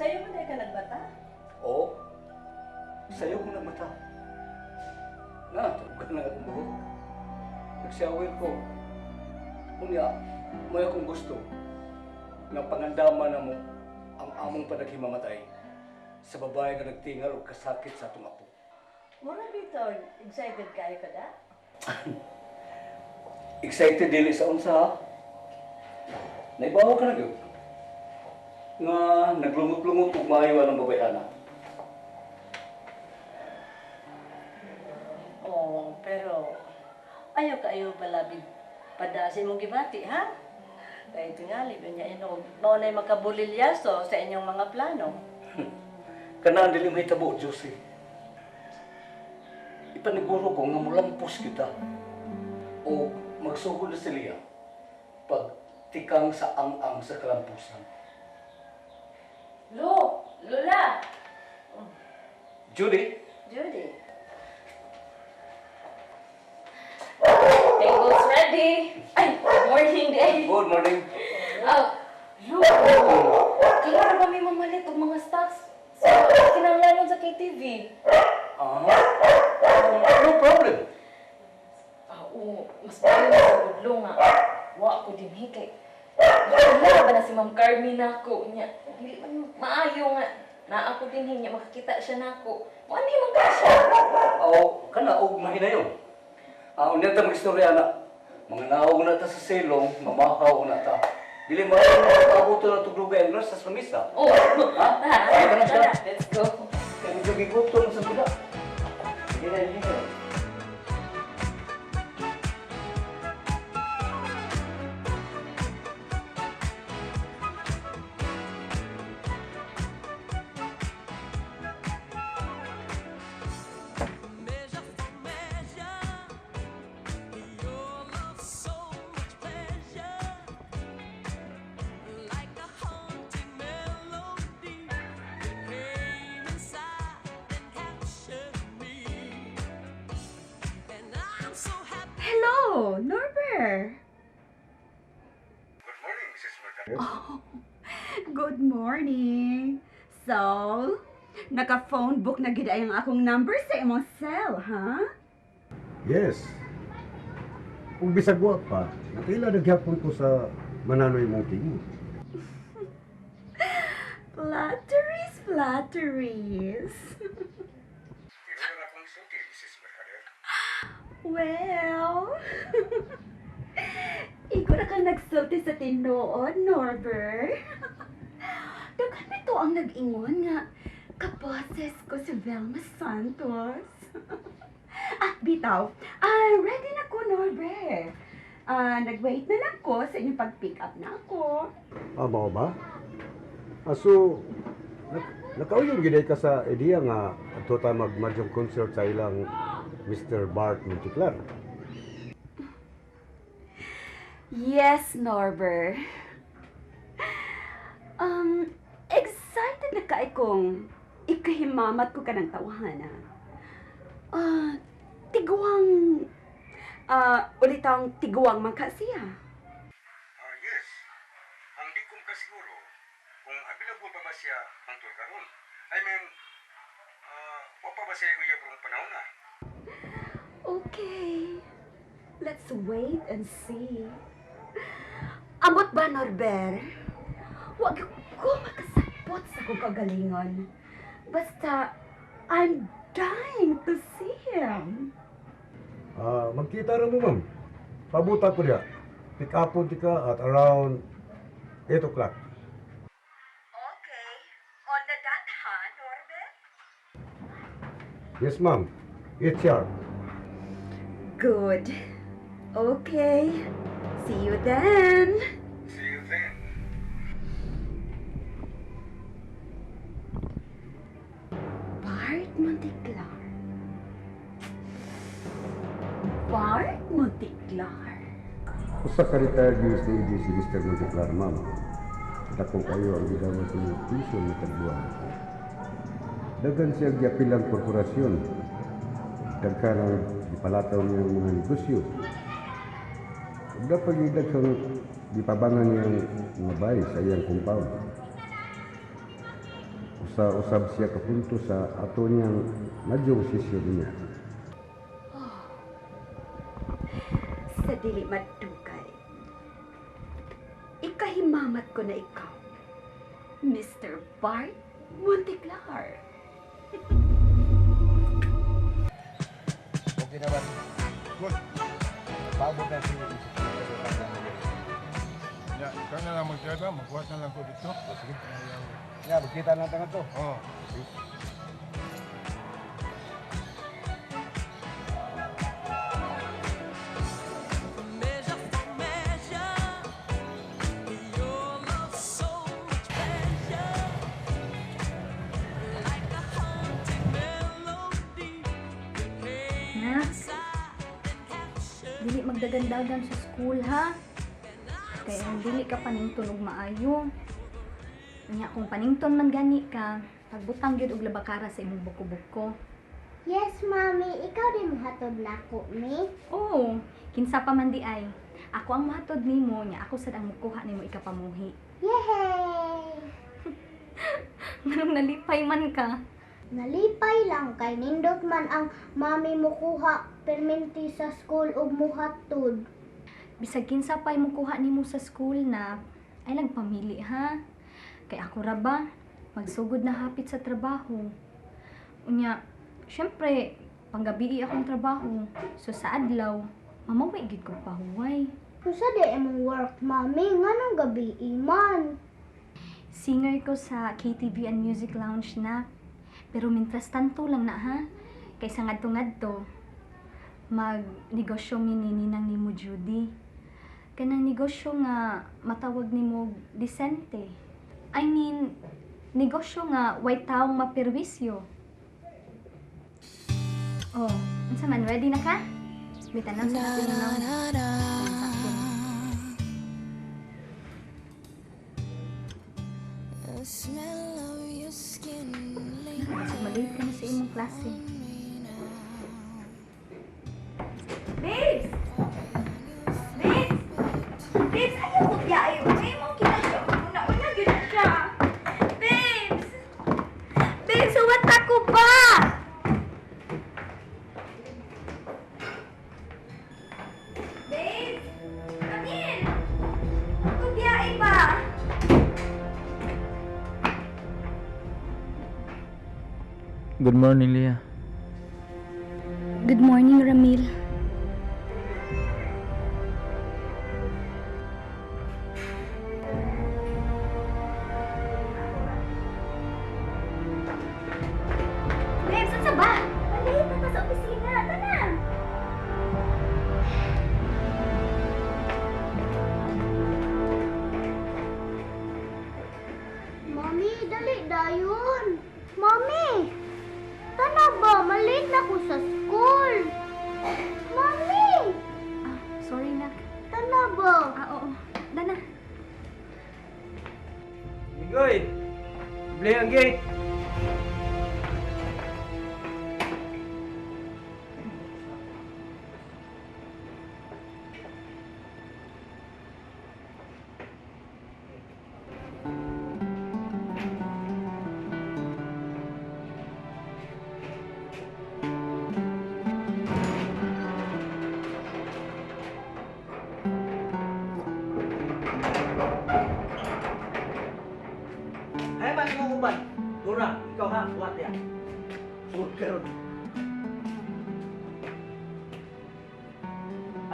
Sa'yo mo na ka nagbata? Oo. Sa'yo ko nagmata. Na, tugan na akong buhok. Nagsawil ko. Unya, may akong gusto nga pangandaman na mo ang among panaghimamatay sa babae nga nagtingal og kasakit sa atong apo. Mura bitaw, excited kayo ka da? Excited dili sa unsa ha? Naibawa ka na gyud nga naglungop-lungop og maayo ang babayhana. Oo, pero ayaw kaayo balabig padasin mong gibati, ha? Kay tingali, niya inog, mao na'y makabulilyaso sa inyong mga plano. Kanang dili mahitabo, Josie. Ipaniguro ko nga mulampos kita o magsugod na sila pag tikang sa ang-ang sa kalampusan. Lo! Lola! Judy, Judy, Table's ready! Ay! Good morning, day! Good morning. Ah, Lo! Kailan na ba may mamalit og mga stocks sa kinahanglanon sa KTV? Ah, no problem. Ah, oo. Mas maayo na sa gudlo nga. Wa ko din kay. Wala ba na si Ma'am Carmi na ako niya. Dili man maayo nga. Naa ko din niya makakita siya nako. Mo ani man ka siya. O, kana og mahinayon. Ah, unya ta magistorya na. Mga naog na ta sa silong, mamahaw na ta. Dili maayo na makabuto na tugdugay ang nurse sa misa. Oh. Ha? Sige ka na siya. Let's go. Kaya medyo gigutom sa suda. Sige na, sige na. Measure for measure, your love so much pleasure, like a haunting melody that came inside and captured me. And I'm so happy. Hello, Norbert. Good morning, Mrs. Mercader. Oh, good morning. So, naka-phone book na gid ay ang akong number sa imong cell, ha? Yes. Ug bisag wa pa, nakaila na gyapon ko sa mananoy mong tingog. Flatteries, flatteries. Tinuod akong sulti, Mrs. Mercader. Well, ikaw na kang nagsulti sa tinuod, Norbert. Daghan nito ang nag-ingon nga kaboses ko si Velma Santos. Ah, bitaw. Ah, ready na ko, Norbert. Ah, nag-wait na lang ko sa inyong pag-pick up na ako. Ah, mao ba? Ah, so, nakauyon gid ka sa ideya nga adto ta magmadyong concert sa ilang Mr. Bart Monticlar. Yes, Norbert. Excited na kay kong ikahimamat ko ka ng tawhana. Ah, tiguang, ulitang tiguang man ka siya. Ah, yes. Ang di ko makasiguro kung available pa ba siya hangtod karon. I mean, wa pa ba siya uyab rong panahon na? Okay. Let's wait and see. Amot ba, Norbert? Huwag ko makasapot sa kong kagalingon. Basta, I'm dying to see him. Ah, magkita ra mo, ma'am. Pabuta ko diya. Pick upon ti ka at around 8 o'clock. Okay. On the dot, ha, Norbert? Yes, ma'am. 8 sharp. Good. Okay. See you then. See you then. Bart Monteclar. Bart Monteclar. Usa ka retired US Navy si Mr. Monteclar, ma'am. Dako kayo ang gidawat sa iyong pension matag buwan. Daghan siya giapilang korporasyon. Daghan ang gipalataw niyang mga negosyo. Ug dapat gyud daghang gipabangan niyang mga bahay sa iyang compound. Usa usab siya ka punto sa ato niyang madyong sesyon niya. Sa dili madugay, ikahimamat ko na ikaw, Mr. Bart Monteclar. Okay na ba? Good. Paabot na siya sa Ya, ikaw na lang mag-drive, ah. Magbuhat na lang ko dito. Sige. Ya, magkita na tayo to. Oo. Measure for measure, your love so much pleasure, like a haunting melody. You came Nak, inside and captured dili magdagandagan sa school ha. Kaya dili ka panington og maayo. Nya kung panington man gani ka, pagbutang gyud og labakara sa imong buko-buko. Yes, Mami. Ikaw din muhatod na ako, Mi. Oo, kinsa pa man di ay. Ako ang mohatod nimo, nya ako sad ang mukuha nimo ikapamuhi. Yehey! Nganong nalipay man ka. Nalipay lang kay nindot man ang mami mukuha perminti sa school ug muhatod. Bisag kinsa pa'y mukuha nimo sa school na ay lang pamili ha. Kay ako ra ba magsugod na hapit sa trabaho. Unya, syempre panggabii akong trabaho. So sa adlaw, mamawi gid ko pahuway. Unsa di imong work, Mami? Nganong gabi iman? Singer ko sa KTV and Music Lounge na. Pero mintras tanto lang na ha. Kaysa ngadto-ngadto, magnegosyo mi ni Ninang nimo Judy. Kanang negosyo nga matawag nimo disente. I mean, negosyo nga way taong maperwisyo. Oh, unsa man ready na ka? Bitanaw sa atin na. Malate ka na sa imong klase. Babes! Babes! Babes, ayaw ko biya ayo. Ay mo kita siya. Una-una gyud na siya. Babes! Babes, suwat ako ba? Babes! Camille! Ako biya ba? Good morning, Leah. Good morning, Ramil. Babes, unsa ba? Malate na ta sa opisina. Tana! Mami, dali dayon. Mami! Tana ba? Malate na ko sa school. Mami! Ah, sorry, nak. Tana ba? Ah, oo. Dana. Migoy! Bli ang gate! Ay, man mo uban. Dora, ikaw ha, buhat ya. Sugod karon.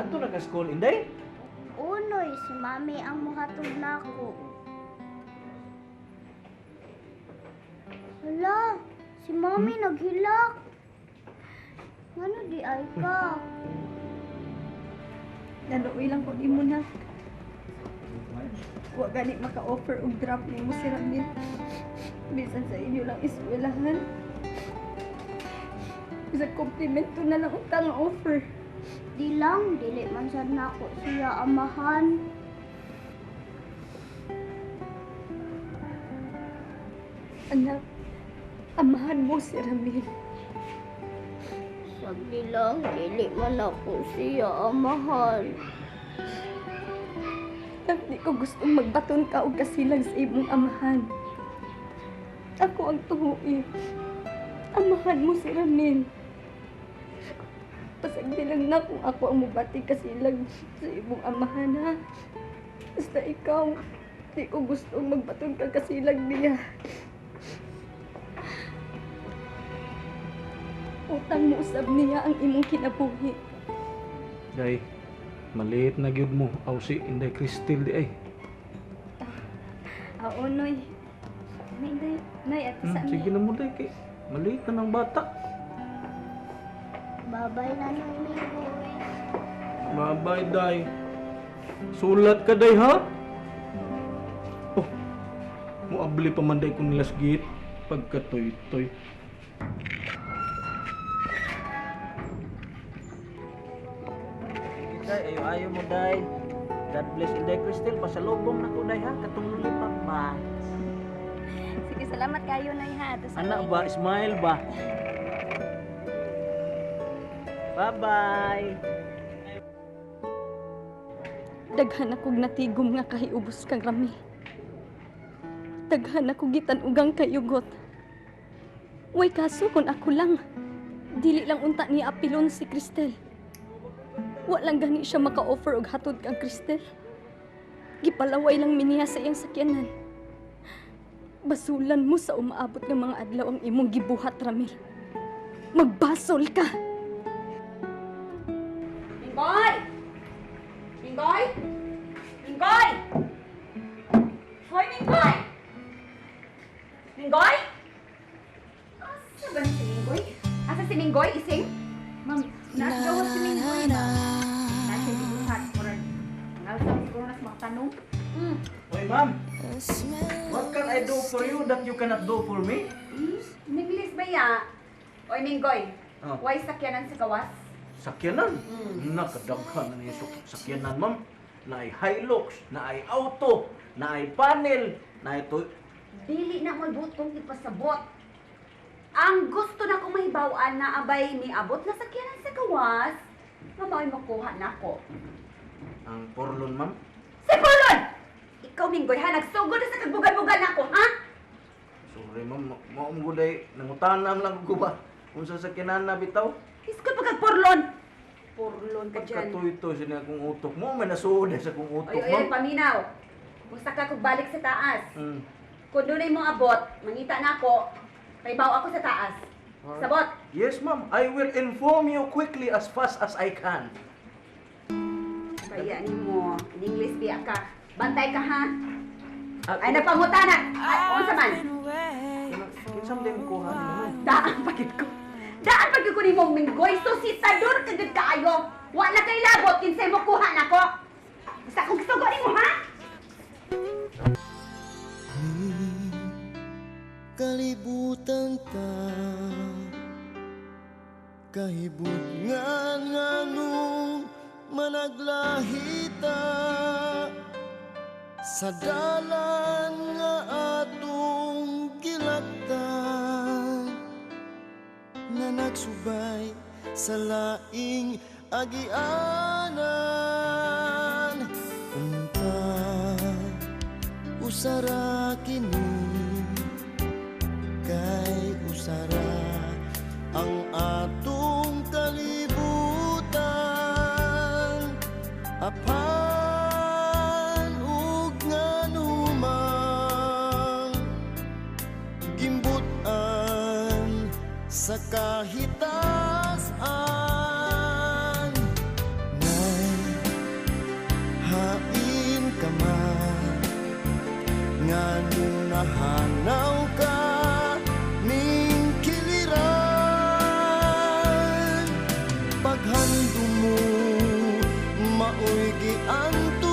Adto na ka school, Inday? Unoy, si Mami ang muhatod na ako. Hala, si Mami naghilak. Ngano di ay ka? Naluoy lang ko nimo na. Wa gani maka-offer og drop nimo si Ramil. Bisan sa inyo lang eskwelahan. Bisan komplimento na lang utang offer. Di lang, dili man sad nako siya amahan. Anak, amahan mo si Ramil. Sabi lang, dili man ako siya amahan. Anak, di ko gustong magbaton ka og kasilag sa imong amahan. Ako ang tuhui. Amahan mo si Ramil. Pasagdi lang na kung ako ang mubati kasilag sa imong amahan, ha. Basta ikaw, di ko gusto magbaton ka kasilag niya. Utang mo usab niya ang imong kinabuhi. Day, maliit na gyud mo. Aw si Inday Cristel di ay. Oo, Noy. Nay, Nay, Nay, at sa Sige na mo day kay maliit na ng bata. Babay na Noy Minggoy. Bye-bye, Day. Sulat ka, Day, ha? Oh, muabli pa man day kung nilasgit. Pagkatoy-toy. Day, ayo-ayo mo, Day. God bless Inday Cristel. Pasalubong na ko, Day, ha? Katong lulipap ba? Sige, salamat kayo, Nay, ha. Ato sa Anak ba? Smile ba? Bye-bye! Daghan akong natigom nga kahiubos kang Ramil. Daghan ako gitan-ugang kayugot. Way kaso kung ako lang. Dili lang unta niya apilon si Cristel. Wa lang gani siya maka-offer og hatod kang Cristel. Gipalaway lang mi niya sa iyang sakyanan. Basulan mo sa umaabot nga mga adlaw ang imong gibuhat, Ramil. Magbasol ka! Minggoy! Minggoy! Minggoy! Hoy, Minggoy! Minggoy? Asa ba ni si Minggoy? Asa si Minggoy, ising? Ma'am, Nasa gawas si Minggoy ba? Nasa gibuhat. Murag, ngalsa siguro nas mga tanong. Hoy, ma'am! What can I do for you that you cannot do for me? Minglis ba ya? Oy, Minggoy. Oh. Why sakyanan sa gawas? Sakyanan? Nakadaghan na niya sakyanan, ma'am. Naay Hilux, naay auto, naay panel, naay to. Dili na mo'y buot kong ipasabot. Ang gusto na kong mahibaw-an na abay miabot na sakyanan sa gawas, nga mao'y makuha na ako. Ang porlon, ma'am. Si Pulon! Ikaw, Minggoy, ha? Nagsugod na sa kagbugal-bugal na ako, ha? Sorry, ma'am. Maong guday. Nangutanam lang ko ba? Kung sa sakyanan na bitaw. Iskot pa kag porlon! Porlon ka dyan. Pagkatuy-toy sa niya akong utok mo. May nasuod sa akong utok, Oy, oy, oy, ma'am. paminaw. Kung ka kog balik sa taas. Kung dunay mo abot, mangita na ako, pahibaw ako sa taas. Sabot! Yes, ma'am. I will inform you quickly as fast as I can. Bayaan mo, in English biya ka. Bantay ka, ha? Ay, napangutana! Ay, unsa man? Kinsam din kuha ni ma'am. Daan pagid ko. Daan pagid ko nimo Minggoy. Susitador ka gud kaayo. Wala kay labot kinsay mo kuha nako. Basta kung gusto ko nimo, ha? Kalibutan ta kahibutngan nganong managlahita sa dalan nga atong gilaktan nga nagsubay sa laing agianan. Unta usara kini kay usara ang atong kalibutan, apan ug nganumang gimbutan sa kahitasan. Nay, hain ka man nganong nahanaw ka ning kiliran, paghandom mo maoy giantuman.